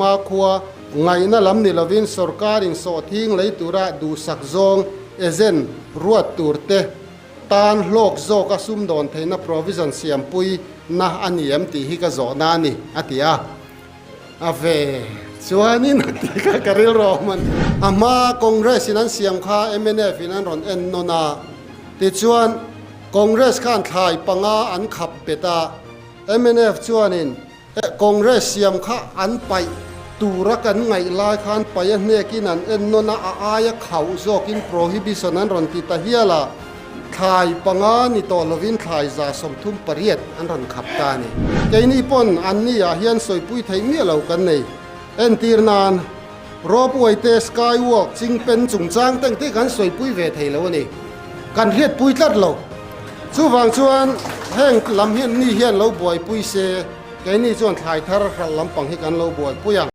Hmakhua ngaihna lam ni lovin sorkarin sawhthing lei tura duhsak zawng agent ruat tur te tan hlawk zawka sumdawn theihna provision siampui na a ni em tih hi ka zawhna a ni, a ti a. A ve chuanin a ti kha ka rilru awm a ni. A hma Congress in an siam kha mnf in an rawn en nawn a, tichuan Congress khan thlai panga an khap bet a, mnf chuanin Congress siam kha an paih tura kan ngaih lai khan paih a hnekin an en nawn a, a aia khauh zawkin prohibition an rawn ti ta hial a, thlai panga ni tawh lovin thlai 38 an rawn khap ta a ni. Keini pawn anni ah hian sawipui theih miah lo kan nei. Entir nan, Ropeway te Skywalk chingpen chungchang te engte kan sawipui ve thei lo a ni. Kan hriatpui tlat lo. Chuvang chuan heng lam hian ni hian lo buaipui se, keini chuan thlai thar hralh lampang hi kan lo buaipui ang.